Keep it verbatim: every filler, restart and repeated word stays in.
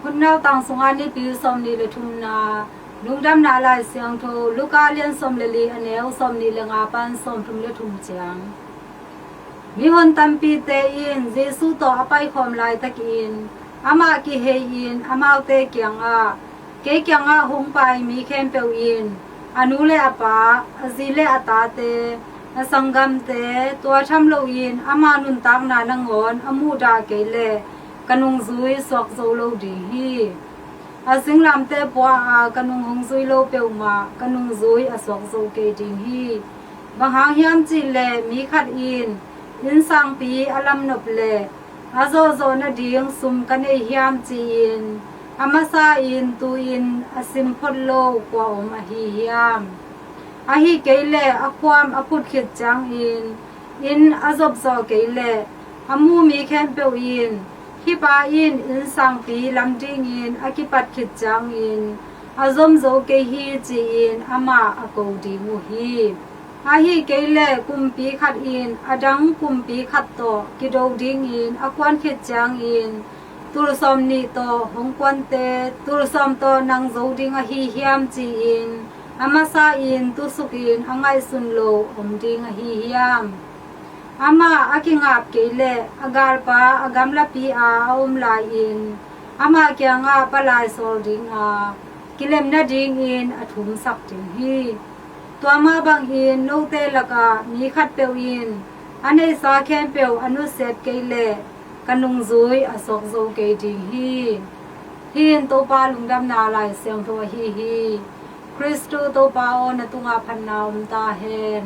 Hun nautang sungah Nipi sawmnih le thumna. Lungdamna Lai Siangtho Luka lian sawm le li, a neu sawmnih le nga pan sawmthum le thum ciang. Mihon tampite in Jesu tawh a paikhawm laitakin amah kihei-in amaute kiangah, "Kei kiangah hong pai mi khempeuh in a nu le a pa, a zi le a tate, a sanggamte, tua tham loin ama nuntakna nangawn a muhdah kei leh ka nungzui suak zo lo ding hi. A singlamteh pua-a ka nung hong zui lo peuhmah ka nungzui a suak zo kei ding hi. Bang hang hiam cih leh mi khat in innsangpi a lamnop leh a zawhzawh nading sum ka nei hiam ci-in a masa-in tu-in a sim phot lo kua om ahi hiam? Ahi kei leh a khuam a phut khit ciangin inn a zopzawh kei leh a mu mi khempeuh in, 'Hih pa in innsangpi lam dingin a kipat khit ciangin a zom zo kei hi,' ci-in amah a ko ding uh hi. Ahi kei leh kumpi khat in a dang kumpi khat tawh kido dingin a kuan khit ciangin tul sawmnih tawh hong kuante tul sawm tawh nang zo ding ahi hiam ci-in a masa-in tusukin a ngaihsun lo om ding ahi hiam? Amah a kingap kei leh a galpa a gamlapi-a a om lai-in ama kiangah palai sawl dinga kilem nadingin a thumsak ding hi. Tua mah bangin note lakah mi khatpeuh in a neihsa khempeuh a nusiat kei leh ka nungzui a suak zo kei ding hi. Hih in Topa Lungdamna Lai Siangtho ahi hi. Khristu Topa aw, na tungah phatna om ta hen.